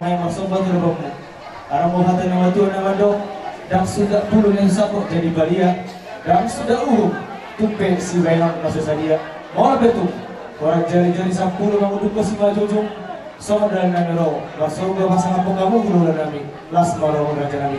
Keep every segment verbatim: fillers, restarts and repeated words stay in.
Naeng marsomba tu Tuhanmu. Ala ma hata ni natuatua na mandok, ndang suda pulu na husangkot jadi balia, ndang suda uhum tung pe sibahenon na so sadia. Molo pe tung horas jarijari sampulu mangudut simanjujung, songon dalan nami ro, marsorba pasangaphon hamu hulahula nami, las ma roha raja nami.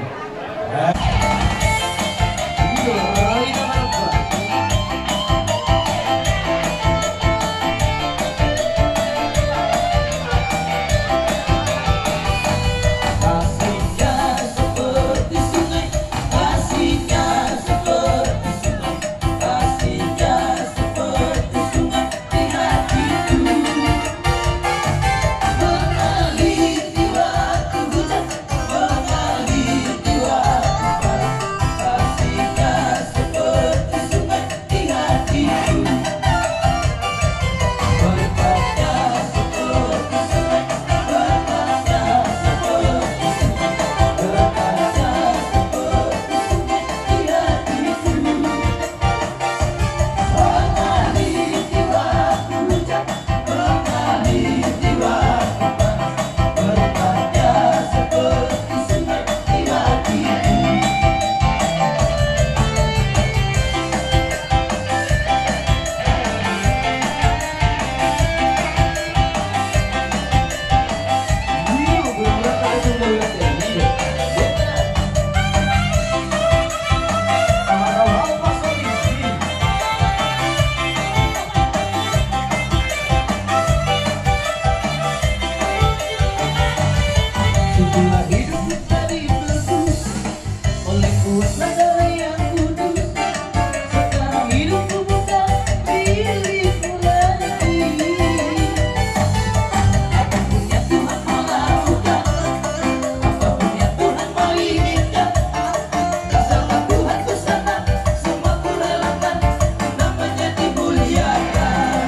Setelah hidup kita dibelenggu oleh kuasa Darah Yang Kudus, sekarang hidupku bukan milikku lagi. Apapun yang Tuhan mau lakukan, apapun yang Tuhan mau inginkan, bersama Tuhan ku senang, semua ku relakan, namanya dimuliakan.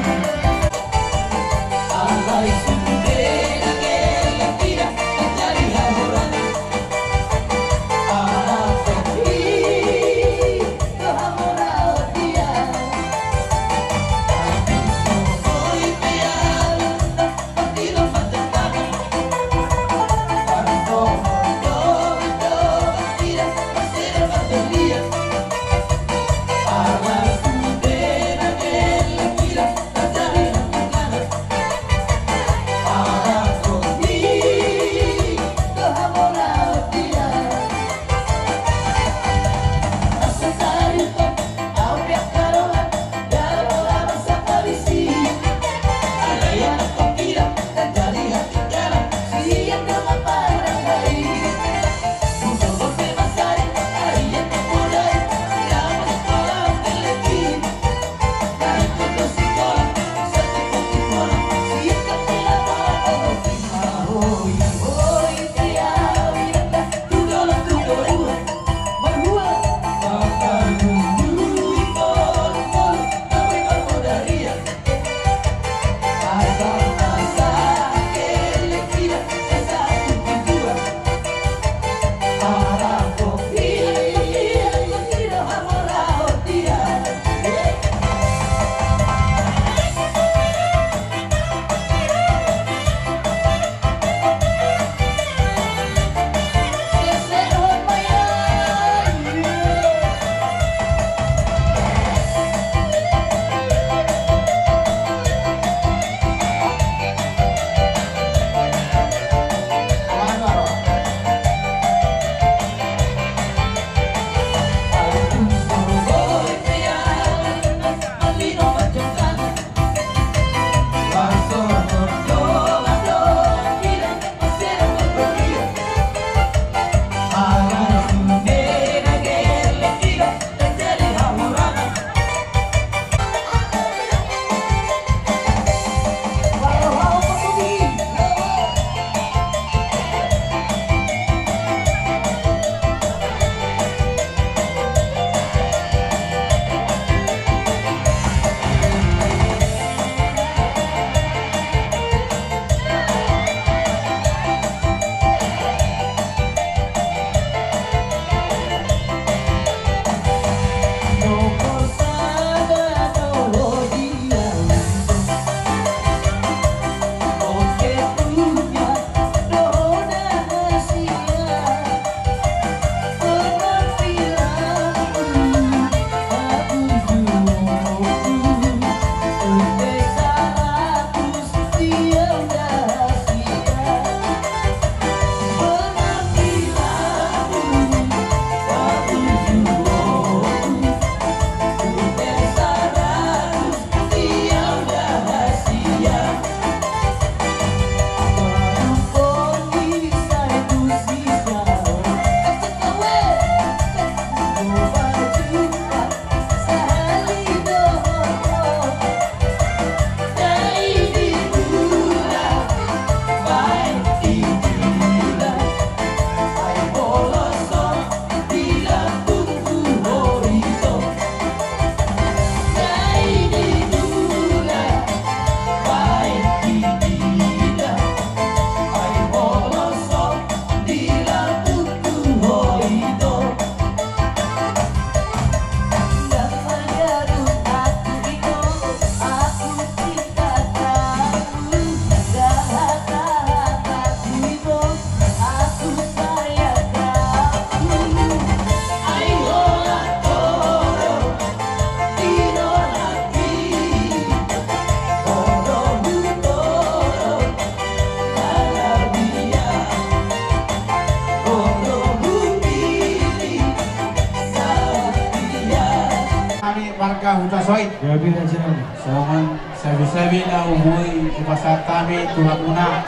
Huta Soit. Gabe raja nami. Songon sabi-sabi na boi hupasahat hami tu hamuna.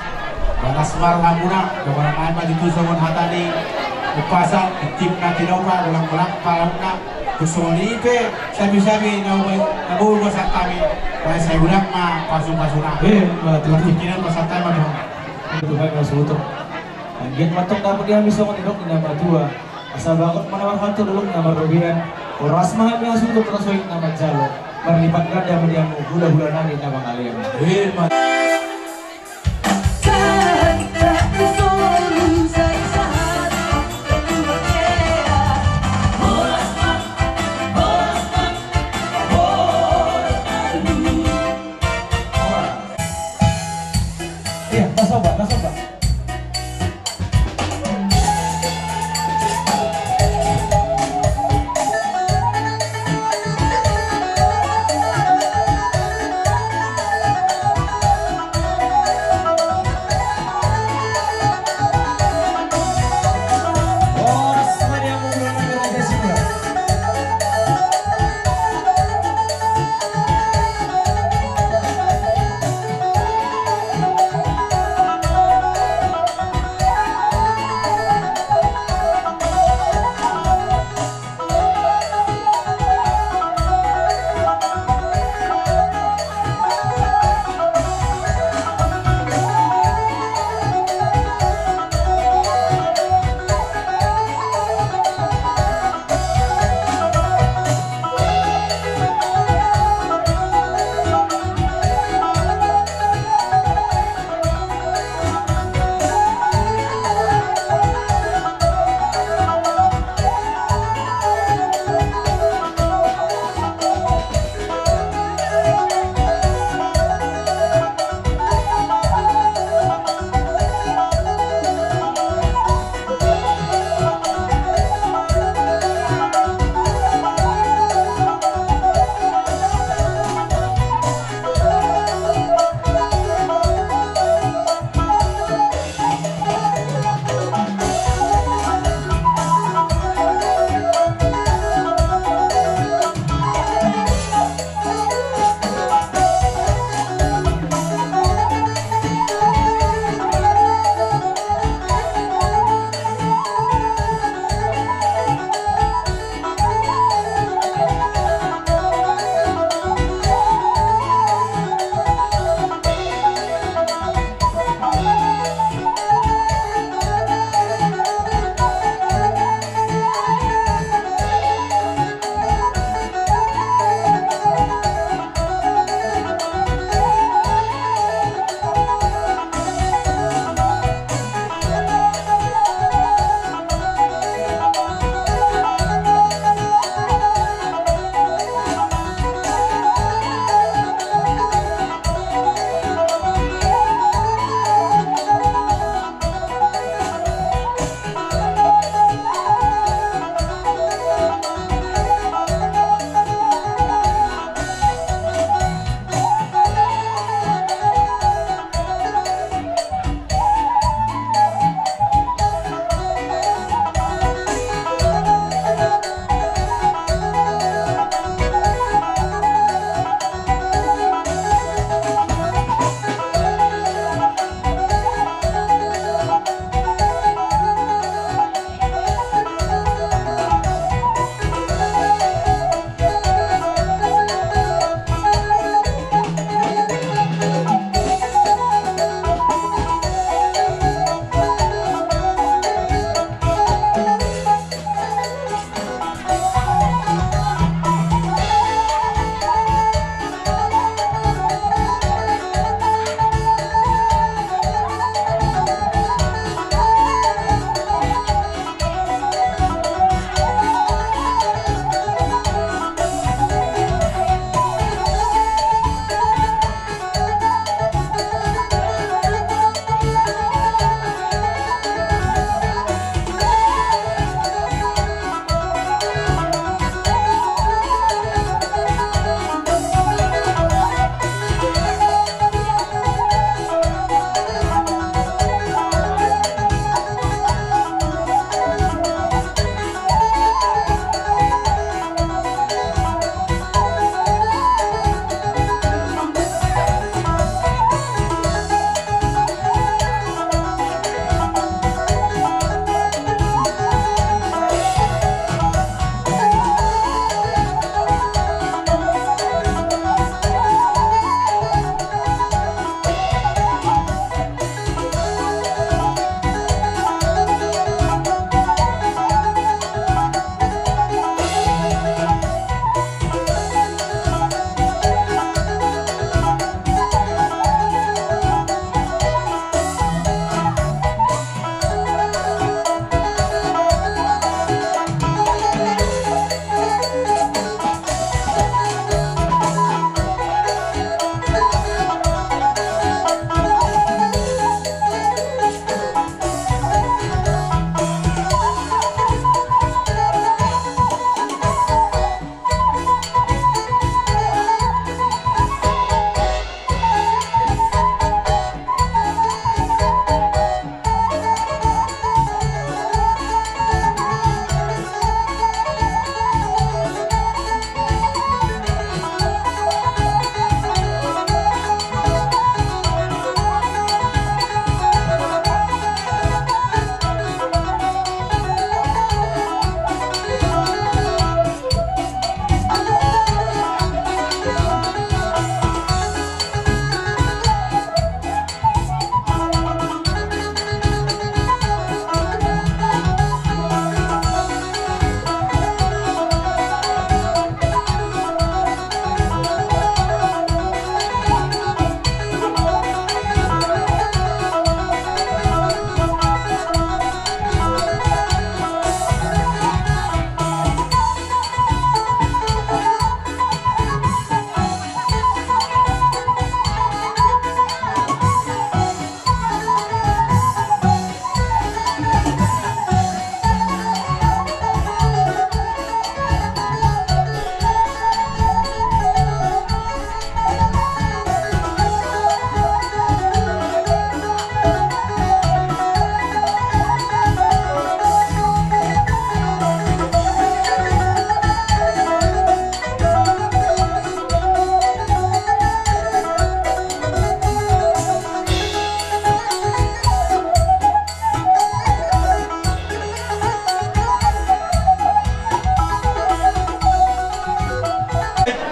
Balas marhamuna, dohonon nami ma tutu songon hata ni umpasa, intip na tinopa, golang-golang pangarahutna. Tung songon i pe, sabi-sabi na boi, na boi hupasahat hami. Baen sai godang ma pasu-pasuna. Eh, ma tutu. Tingki na hupasahat hami ma dohonon. Tuhan na suhut. Anggiat ma tong dapot di hami songon nidok ni na matua. Asa bagot ma na marhalto, dolok na marrobean. Horas ma hami hasuhuton Huta Soit na manjalo. Marlipat ganda ma di hamu hula-hula nami na mangalean. Ima. Iya, tas obat, tas obat.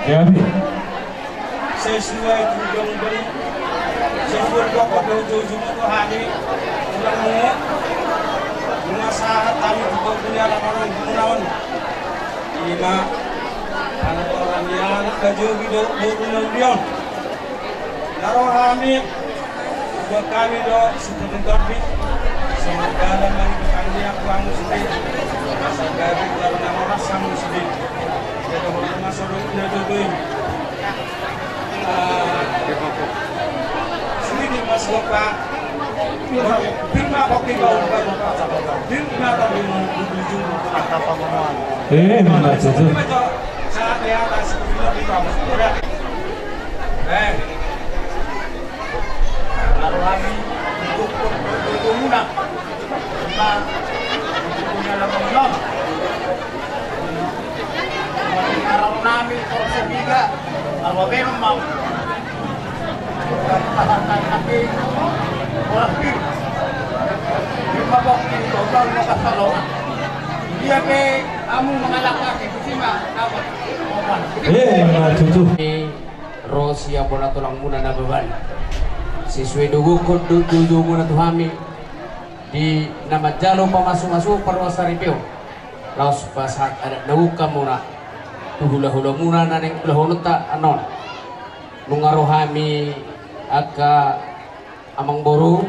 Jadi, sesuai tu jongjong, sesuai tu apa tu jujur tu hati, ulang mu, nunga sahat kami tu punya lapangan gunawan. Ima, anak orang dia, anak kajogi do, do, do, do, do. Na ro hami, buat hami do, seperti topik, semoga ada mari kami aku anu sedih, asa gaji kalau nama rasa mu sedih. Jadi orang masuk na jodoh ini. Ah, sedikit mas lupa. Firma kopi bau, bau, bau, bau. Firma tapi mau tujuh. Eh, mana tujuh? Saat di atas, firma di bawah. Eh. Lalu kami untuk berguna. Karena untuk punya lapangan. Kalau nami korupsi juga, kalau memang mau. Kalau tahan tapi orang pir. Lima bok di total mau kasalongan. Dia pe amu mengalahkan itu sih mah apa? Eh, mana tujuh? Ro sian bona tulangmuna Nababan. Sesuai do gokhon do jujumuna tu hami di na manjalo pamasu-masu parroha saripeon. Laos pasahat adat na gokhon muna tu hula-hulamuna na naeng ulahononta annon. Nunga ro hami angka amangboru,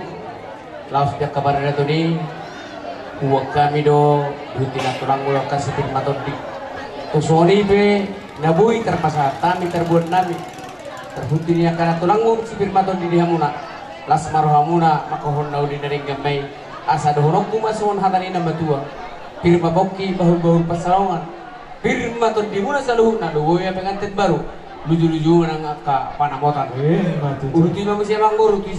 laos di angka paradaton i, huboan hami do, di hunti na tulangmu angka sipir matondi. Tu songon i pe, na boi tarpasahat hami, tarbuat nami. Tarhunti ni angka na tulangmu sipir matondi di hamuna. Laos ma rohamuna, mangkohon na uli na denggan ma i. Asa dohononku ma songon hata ni na matua. Pir ma pongki, bahul-bahul pansalongan. Pir ma tondimuna saluhutna, do boi ma pengantin baru. Luju-luju ma nang angka panamotan. Eh, ima tutu. Uruti ma muse amangboru tu